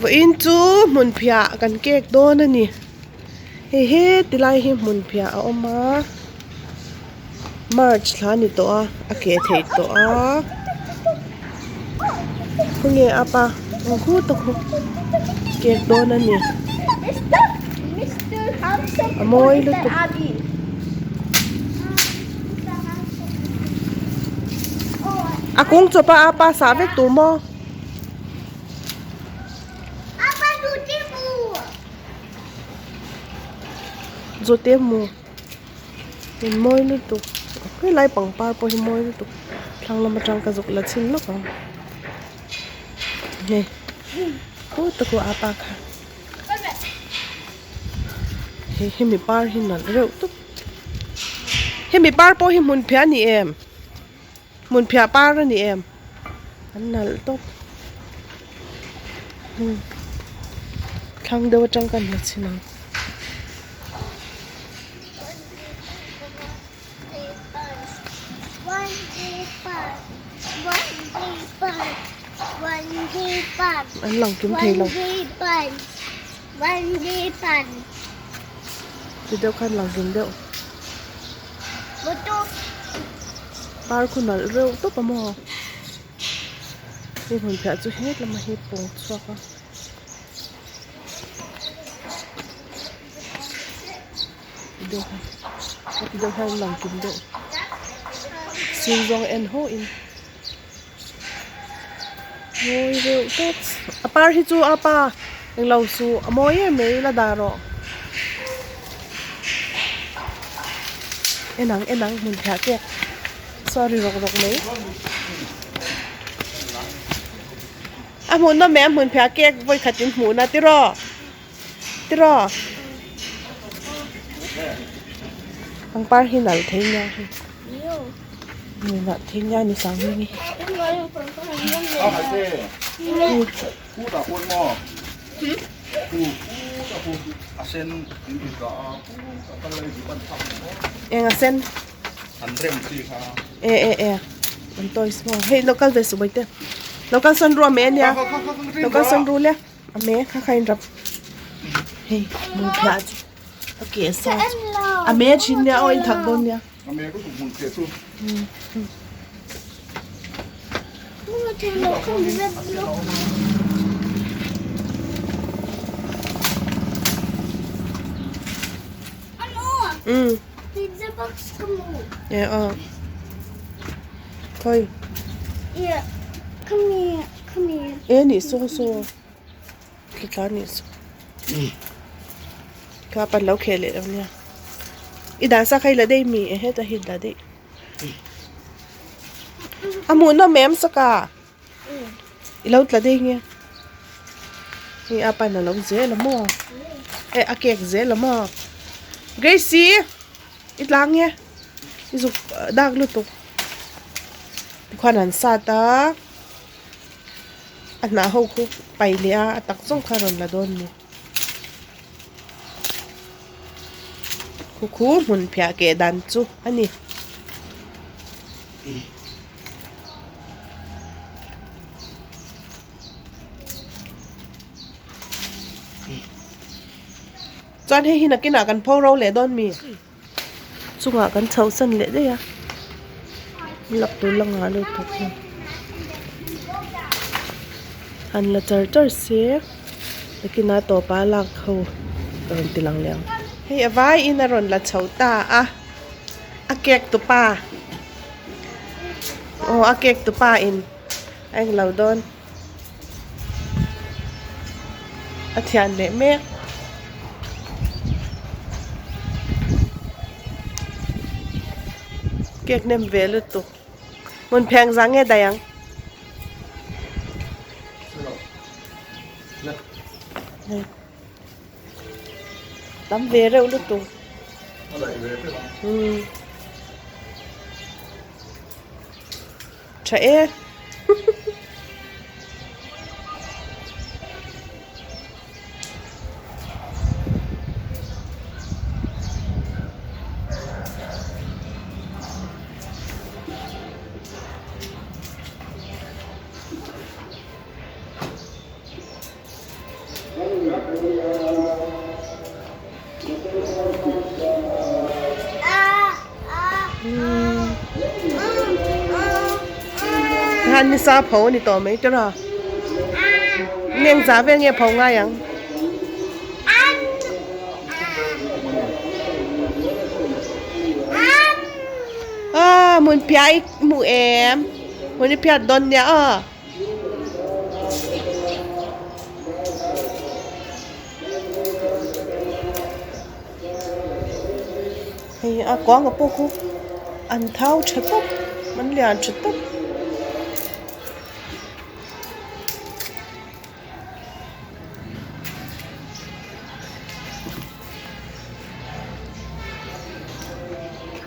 Vawiin chu hmunphiah kan kek dawn a ni hei heti lai hi hmunphiah a awm a march thla a ni tawh a a keh theih tawh a khawnge a pa aw khu tak khu kek dawn a ni a mawi lutuk. A kung chawp a apa sah vek tur maw? Zawhte mu in mawi lutuk helai pangpar pawh hi mawi lutuk thlang lam atang ka zuk la chhin lawk ang hei khawt a apa kha hei hemi par hi nalh reuh tawp hemi par pawh hi hmun phiah a ni em hmun phiah par a ni em an nalh tawp thlang deuh atang ka hmu chhin ang. An lang kim thei lo. Ti deuh khan lang kim deuh. Par khu nalh reuh tawp a maw. Hei hmun phiah chu het lama hi pawng chhuak a. Ti deuh hian lang kim deuh sir zawng en haw in mawi reuh tawp a par hi chu a pa englo suh a mawi em mai la dah rawh en ang en ang hmun phiah kek sorry rawk rawk mai a hmuhnawm em hmun phiah kek vawi khat in hmuhna tiraw. Tiraw pangpar hi nalh thei nia hei nalh thei nia ni sang hming hi eng a sen e e e an toys maw hei lo kal ve suh bawihte lo kal sawn ru a me ania lo kal sawn ru le. A me kha kha in rap hei hmun phiah chu a keh sa chu a me thin nia aw in thak dawn nia. E aw khawi e nih saw saw. Tla nih chu kha pan lo kheh leh lo nia i dan sa kha i la daih mi e heta hi la daih a hmuh nawm em saka i lo tla daih nge hei a pan a lo zel a maw eh a kek zel a maw Gracie i tla nge i zuk dak lutuk tikhuan an sat a. A hnah ho khu paih leh a a tak zawng kha a rawn la dawn a ni khu khu hmun phiah keh dan chu a ni. Chuan hei hi nakinah kan pho ro leh dawn mi? Chungah kan chhoh san leh daih a lak tur la ngah lo tawp hian han la char char se nakinah tawpa lak ho a rawn ti lang leh ang. Hei a vaiin a rawn la chho ta a a cake tupa aw a cake tupa in a englo dawn. A thian leh mek. Cake nem ve lutuk. Hmun pheng zah nge daih ang. Tam ve reuh lutuk. Umm. Tha e. Tikhan nisa pho a ni tawh mai tira. Leng za vel nge pho ngai ang. Ah hmun phiah i hmuh em hmun i phiat dawn nia aw. Hei a kuanga pawh khu an thau tha tawp an lian tha tawp.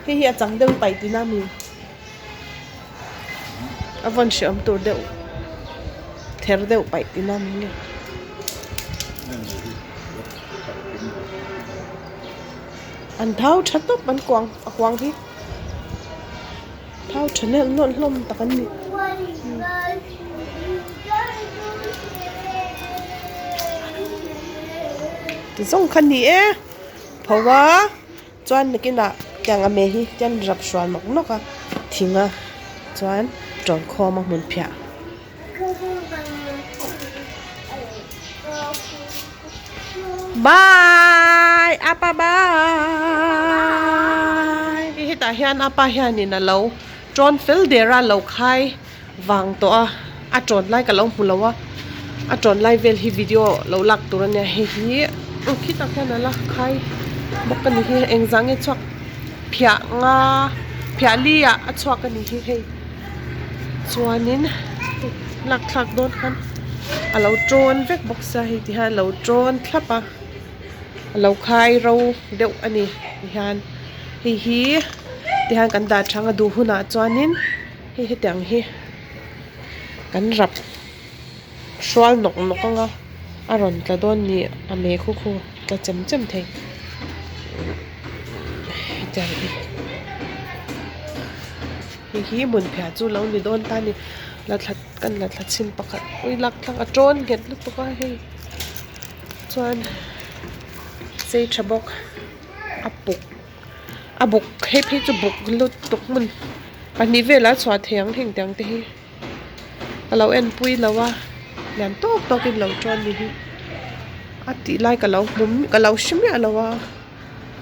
Hei hi a chang deuh paih tihna a ni a vawn hreawm tur deuh ther deuh paih tihna a ni nge. An thau tha tawp an kuang a kuang hi thau tha nelh nawlh hlawm tak an ni. Ti zawng kha ni e pho a chuan nakinah tiang a me hi tian rap hrual nawk nawk a thing a chuan tawn khawm a hmun phiah. Bye apa bye hetah hian apa hianin a lo tawn fel der a lo khai vang tawh a a tawn lai ka lo hmu lo a a tawn lai vel hi video lo lak tur ania hei hi aw khitah khian a la khai bawk a ni hi engzah nge chhuak phiah nga phiah li ah a chhuak a ni hi hei. Chuanin lak thlak dawn khan a lo tawn vek bawk sia hei ti hian a lo tawn thlap a a lo khai ro deuh a ni tihian hei hi tihian kan dah thang a duh hunah chuanin hei hetiang hi kan rap hrual nawk nawk ang a a rawn tla dawn ni a mei khu khu tla chem chem thei hetiang hi. Hei hi hmun phiah chu lo ni dawn ta a ni la thla kan la thla chhin pakhat ui lak thlak a tawn nghet lutuk a hei chuan chei tha bawk a puk a buk hei phei chu buk lutuk hmun pahnih velah a chhuah thei ang heng tiang te hi ka lo en pui lo a lian tawk tawk in lo tawn ni hi a tih lai ka lo hmu ka lo hre miah lo a.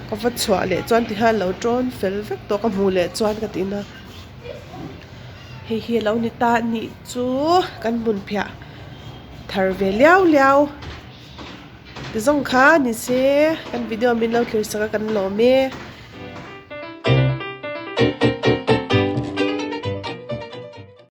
Ka va chhuah leh chuan ti hian lo tawn fel vek tawh ka hmuh leh chuan ka tihna hei hi alo ni ta anih chu kan hmun phiah thar ve liau liau ti zawng kha ni se kan video min lo thlir sak a kan lawm e.